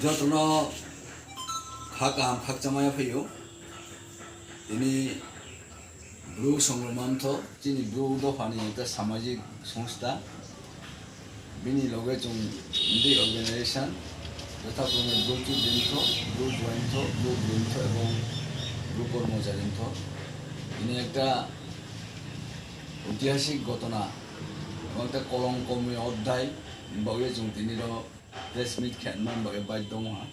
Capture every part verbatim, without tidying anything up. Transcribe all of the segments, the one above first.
Jotono kha kaham khakchangmaya phaiyo. Tini Bru Songrongma Mtho, chini Bru dophani ekta samajik songstha. Bini loge chwng twi organization, jothaphrangni Bru Chudri Mtho, Bru Juai Mtho, Bru Bru Mtho ebong Bru Kormochari Mtho. Bini ekta oitihasik ghotona, ebong ekta kolongkomni odhyay, bagwi chwng tini ro press meet khe manba bagwi baidhyo wngha.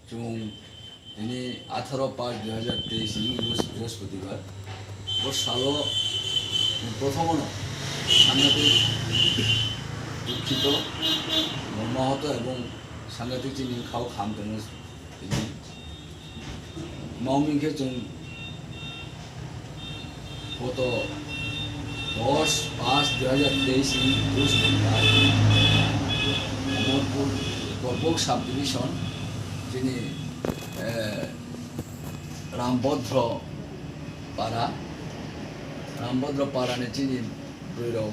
Chwng tini atharo paanch dui hazar teis ni Brus-, Brihospatibar. Bo salo prothom no sangatik dukhito, mormahoto ebong sangatik chini khao kham tongmo tini. Mamung khe chwng Koto dos paanch dui hazar teis ni Brihospatibar Amarpur Korbuk subdivision chini, eh, Rambodro para, Rambodro para ni chini bwrwi rok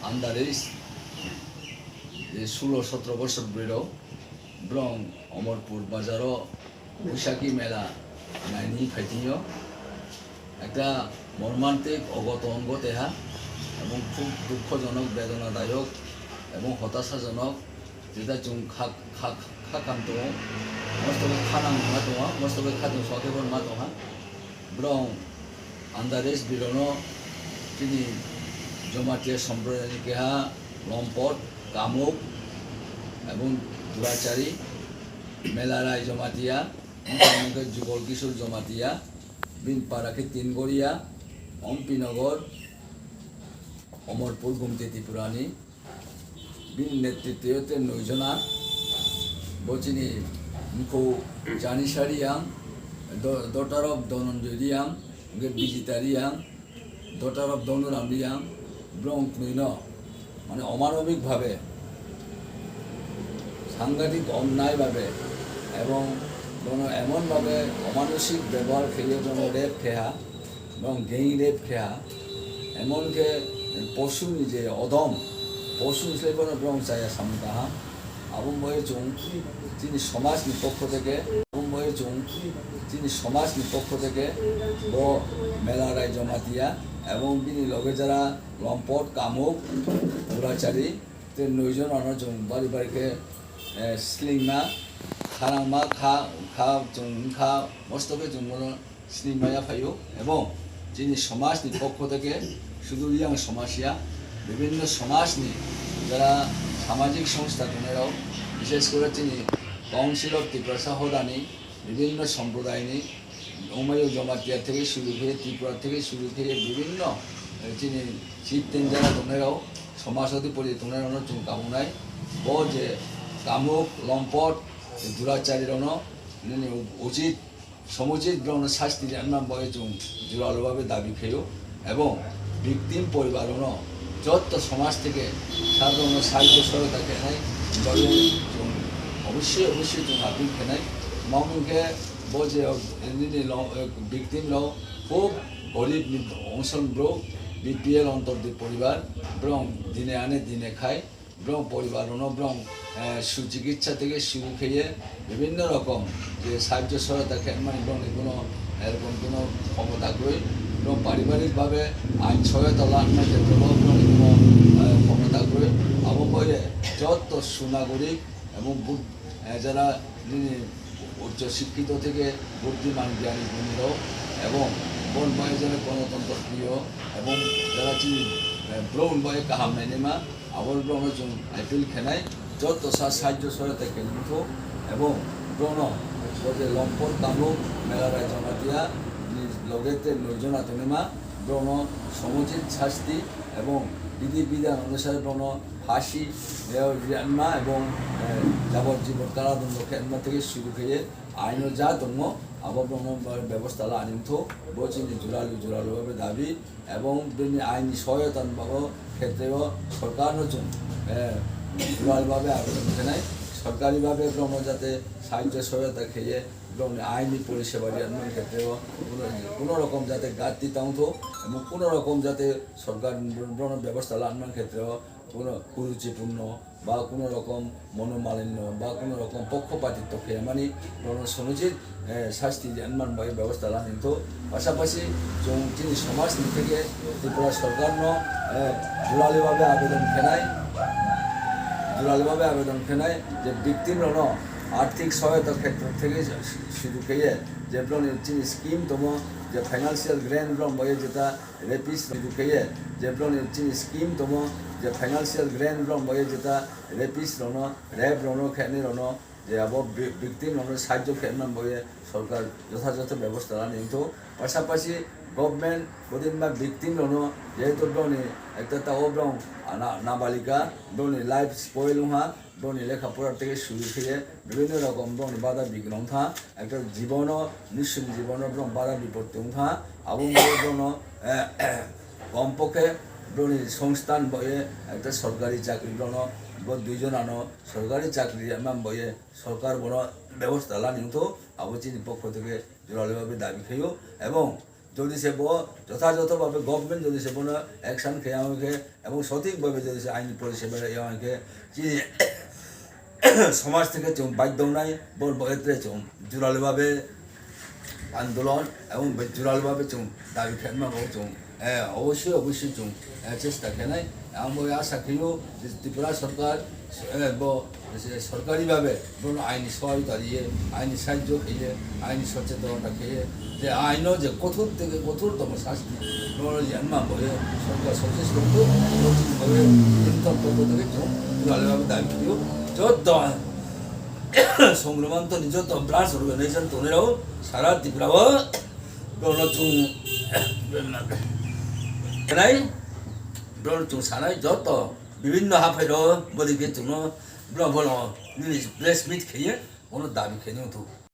under age, je sulo sotro bosor bwrwi rok, borok Amarpur bazar o Boishakhi mela naini phaithingyo. Ekta mormantik ogoton goteha ebong khub dukhojonok, bedonadayok ebong hotasajonok, jeta chwng kha, kha, kha kam tongo, mosto khe kha nangma tongo, mosto khe kha tong sokhe bo ma tongha. Borok Andares birono chini Jamatia Sompradayni keha Lompot, Kamuk ebong Durachari, Melarai Jamatia, wngkha wngkha Jugol Kishore Jamatia, bini para khe Tingoria, Ompinagar, Omorpur, Gumti Tripurani. Bini netritwo tei noi jona, bo chini mkhu Janisha Reang, do-, daughter of Dhananjay Reang, hwnkhe Bijita Reang, daughter of Dhanuram Reang, borok twnwi no, mane, omanobik bhabe, sangatik onnai bhabe, ebong bono emon bhabe omanusik bebohar khaiye bono rape kheha, bono gang rape kheha, emon khe posuni je odom, posuni se bono borok chaya samung kaham. Abo wngwi chwng chini somajni pokho theke, abo wngwi chwng chini somajni pokho theke bo Melarai Jamatia ebong bini loge jara Lompot, Kamuk, Durachari, tei noi jonano chwng bari bari khe, eh, slingma, kharangma kha, kha chwng wngkha, mosto khe chwng bono sini maya phaio ebong chini somajni pokho theke sudu Reang somaj ya, bibhinno somajni jara samajik songstha tongnairok, bishesh kore chini Council of Tiprasa hodani bibhinno somprodayni, Omayo Jamatia theke suru khe, Tripura theke suru khe, bibhinno, eh, chini chieftain jara tongnairok, somaj odhipoti tongnairokno chwng kabuknai. Bo je Kamuk, Lompot, Durachari rokno nini uchit Somuchit borokno sasti rwna bagwi chwng juralu bagwi dabi khlaio, ebong victim poribar rokno jotto somaj theke saborokno sahajjo sohojota khenai bagwi chwng obossoi obossoi chwng appeal khenai. Mamung khe bo je nini lo-, victim rok khub gorib ni ongson borok, B P L ontor di poribar, borok dine ane dine khai. Borok poribar rokno borok, eh, suchikitsa theke suru kheye bibhinno rokom je sahajjo sohojota khe mani borokni kuno erokom kuno khomota kwrwi. Borok paribarik bhabe ain sohojota lanma khetrobo borokni kuno, eh, khomota kwrwi. Abo boire jotto sunagorik ebong bud-, eh, jara nini uccho sikkito theke buddhiman gyani guni rok ebong bon bai jara gonotontro priyo ebong jara chini, eh, borok bai kaham nainima. Abo borokno chwng appeal khenai, jotto sa sahajjo sohojota khe nangtho, ebong borokno bo je Lompot Kamuk Melarai Jamatia ni loge tei noi jona tongnaima, borokno somuchit sasti ebong bidhi bidhan onusare borokno phasi, eh, rwma ebong, eh, jabor jibon karadondo khe wngma theke suru kheye aino ja tongmo abo borokno bebosta la ani wngtho, bo chini juralu juralu abo dabi. Ebong bini aini sohojota ni bago khetreo sorkarno chwng, eh, Dual babe abedon khenai, sorkari babe borokno jate sahajyo sohayota kheye, borokni aini poriseba rwna khetreo kuno, kuno rokom jate gatti tongtho, ebong kuno rokom jate sorkar borokno bebosta lana khetreo kuno kuruchipurno ba kuno rokom monomalinno ba kuno rokom pokkhopatitto kheyamani borokno sonuchit, eh, sasti rwna bagwi bebosta lana hingtho. Pasapasi chwng chini somajni theke Tripura sorkarno, eh, durali babe abedon khenai, durali babe abedon khenai je victim rokno arthik sohayota khetra theke sudu kheye je borokni chini scheme tongo, je financial grant borok bagwi jeta rapist rok kheye, je borokni chini scheme tongo, je financial grant borok bagwi jeta rapist rokno, rape rokno khenai rokno, je abo vi-, victim rokno sahajyo khenai bagwi sorkar jotha jotha bebosta lana hingtho. Pasapasi government bodinba victim rokno jehetu borokni ekta ta o borok na-, nabalika, borokni life spoil wngha, borokni lekha pora tei suri kheye bibinno rokom borokni bada bikno wngkha, ekta jibono, niswini jibono borok bada bipot wngkha, abo wngkha borokno, eh, kompokhe borokni songstan boye ekta sorkari chakri borokno, bo duijonano sorkari chakri rwna boye sorkar bono bebosta lani wngtho, abo chini pokho theke jora laibabe dabi khaio, ebong jodi se bo jotha jotho babe government jodi se bono action khaya hwnkhe ebong sothik babe jodi se aini poriseba rwya hwnkhe chini somaj theke chwng baidhyo wngnai, bo bo etre chwng jora laibabe andolon ebong jora laibabe chwng dabi khaima bo chwng, eh, obosoi obosoi chwng, eh, chesta khainai. Ang bo asa khaio je Tripura sorkar, eh, bo je sorkari babe bono aini sohayota riye, aini sahajyo khaiye, aini sochetonota khaiye, je aino je kothor theke kothortomo sasti bono je wngma boye sorkar success tongthok, bo chini boye chini tongthok bo theke chwng jora laibabe dabi khaio. Jotto Songromantoni jotto branch organization tongnai rok sara Tripura o bono chwng khnai, bono chwng sanai jotto bibinno haphai rok bwrwi khe chwngno bono nini press meet khaiye bono dabi khainai wngthok.